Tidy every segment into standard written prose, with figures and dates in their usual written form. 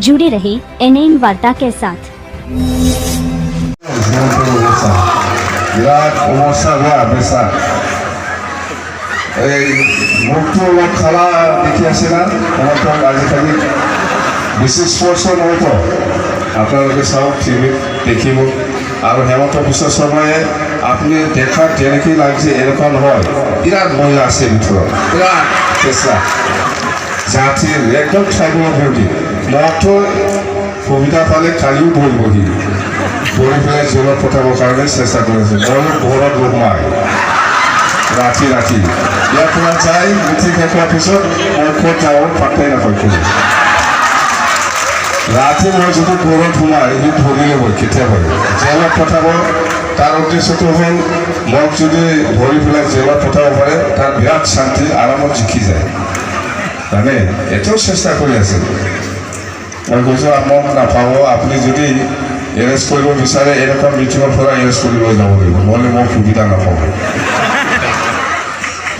जुड़े रहे एनएन वार्ता के साथ। হিমন্তৰ অৱস্থা বিৰাট অৱস্থা বেয়া বেচা। এই মুখটো অলপ খালা দেখি আছে না হেমন্তক? আজিকালি বেছি স্পষ্ট নহয়তো। আপোনালোকে চাওক, টিভিত দেখিব। আৰু হেমন্ত বিশ্ব শৰ্মাই আপুনি দেখাত যেনেকৈ লাগিছে এনেকুৱা নহয়। বিৰাট মহিলা আছে ভিতৰত, বিৰাট চেষ্টা জাতিৰ, একদম ট্ৰাইবেলৰ বিৰোধী। মইতো সুবিধা পালে কালিও ধৰিবহি, ধৰি পেলাই জেলত পঠাবৰ কাৰণে চেষ্টা কৰিছে। ময়ো ঘৰত নোসোমাই ৰাতি ৰাতি ইয়াৰ পৰা যাই মিটিং শেষ হোৱাৰ পিছত মই ক'ত যাওঁ পাত্তাই নাপায় কোনো। ৰাতি মই যদি ঘৰত সোমাই, সি ধৰি ল'ব কেতিয়াবাই, জেলত পঠাব। তাৰ উদ্দেশ্যটো হ'ল, মোক যদি ধৰি পেলাই জেলত পঠাব পাৰে, তাৰ বিৰাট শান্তি, আৰামত জিকি যায়। জানে, এতিয়াও চেষ্টা কৰি আছে। মই কৈছোঁ, মোক নাপাব। আপুনি যদি এৰেষ্ট কৰিব বিচাৰে, এনেকুৱা মিটিঙৰ পৰা এৰেষ্ট কৰিব যাব লাগিব, নহ'লে মই সুবিধা নাপাব।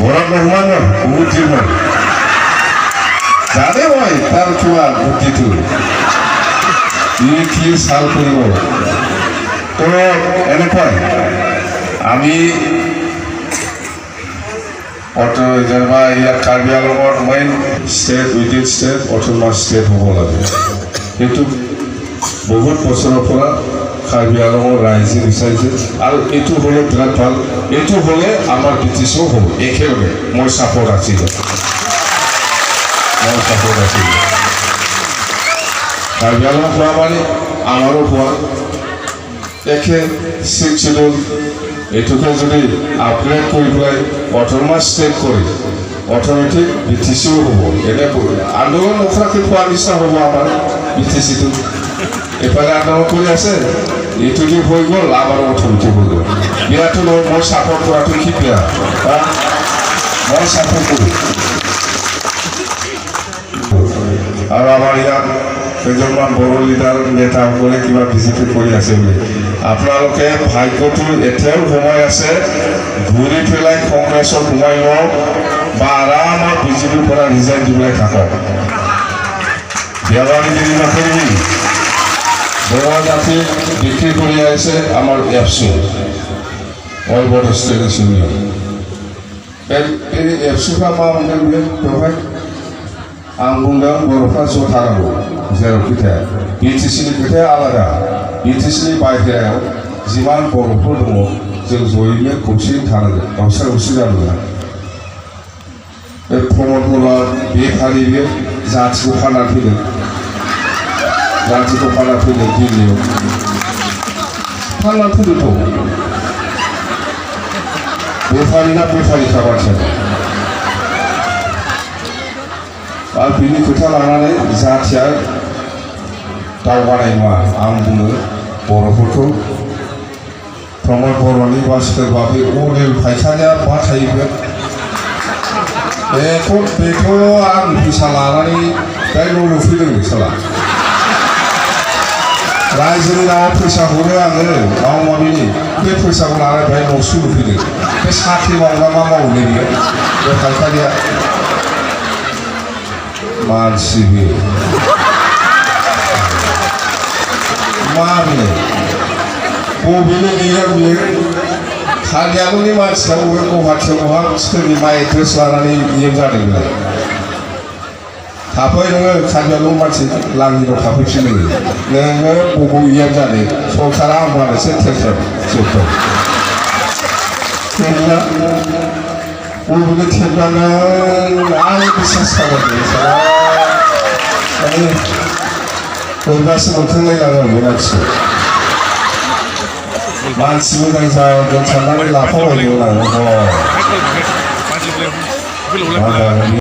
ঘৰত নোসোমাই মই বহুত দিন হ'ল। জানে মই তাৰ কিবা বুদ্ধিটো, ই কি চাল কৰিব। তো এনেকুৱাই আমি যেনিবা ইয়াত Karbi আংলঙত main state within state, autonomous state হ'ব লাগে। সেইটো বহুত বছৰৰ পৰা কাৰ্বি আংলঙৰ ৰাইজে বিচাৰিছে আৰু এইটো হ'লে বিৰাট ভাল। এইটো হ'লে আমাৰ বি টি চিও হ'ব একেলগে। মই ছাপৰ্ট আছিলোঁ, মই ছাপৰ্ট আছিলোঁ। কাৰ্বি আংলং হোৱা মানে আমাৰো হোৱা একে। ছিক্স চিডিউল এইটোকে যদি আপগ্ৰেড কৰি পেলাই অট'নমাছ ষ্টেট কৰি অট'মেটিক বি টি চিও হ'ব। এনে আন্দোলন নকৰাকৈ খোৱাৰ নিচিনা হ'ব আমাৰ বি টি চিটো। এইফালে আন্দোলন কৰি আছে, এইটো দি হৈ গ'ল, আমাৰো অট'মেটিক হৈ গ'ল। বেয়াটো নহয়। মই ছাপৰ্ট কৰাটো কি বেয়া? হা, মই ছাপৰ্ট কৰোঁ। আৰু আমাৰ ইয়াত কেইজনমান বড়ো লিডাৰ নেতাসকলে কিবা বিজেপি কৰি আছে বুলি। আপোনালোকে ভাগ্যটো এতিয়াও সময় আছে, ঘূৰি পেলাই কংগ্ৰেছত সোমাই লওক বা আৰামত বিজেপিৰ পৰা ৰিজাইন দি পেলাই থাকক। দেৱালীগিৰি নকৰিবি। বড়ো জাতি বিক্ৰী কৰি আহিছে আমাৰ ABSU, all Bodo students union. बे एबसुफ्रा मा मोनदों बे बेवहाय? आं बुंदों, बर'फ्रा ज' थानांगौ जेरावखि थाया। बि टि सिनि खोथाया आलादा। बि टि सिनि बाहेरायाव जिमान बर'फोर दङ, जों जयैनो खौसेयै थानांगोन, गावस्रा गावस्रि जानो मोना। बे प्रमद बर'आ बेफारि, बे जाथिखौ फाननानै फैदों, जाथिखौ फाननानै फैदों, दिल्लीयाव फाननानै फैदोंथ'। बेफारि ना बेफारिखा मानसिया। आरो बिनि खोथा लानानै जाथिया दावगानाय नङा। आं बुङो बर'फोरखौ, प्रमद बर'नि बा सोरबा बे अनिल फायखारिया मा थायो बेखौ, बेथ' आं फैसा लानानै बे न' लुफैदों साला। रायजोनि नामाव फैसा हरो आङो माबा माबिनि, बे फैसाखौ लानानै बेहाय न'सो लुफैदों। बे साख्रि मावना मा मावोलै बियो? बे फायखारिया मानसि बियो मा? बेलाय बबेनो गैया बियो? कार्बि आंलंनि मानसिया बबे गुवाहाटियाव बहा सोरनि मा एड्रेस लानानै इएम जादों बेलाय? थाफै नोङो, कार्बि आंलं मानसि, लांहिनाव थाफैफिन नोङो। नोङो बबाव इएम जादों? सरकारा होमबानोसो थेब जोब्बाय। बबेनो थेबनानै आं बिसास खालामदों साला, माने बोरैबासो मोनखांलायलाङो आं बे मानसिखौ। मानसि मोजां जागोन साननानै लाफाबायदोंमोन आं। मा जागोन?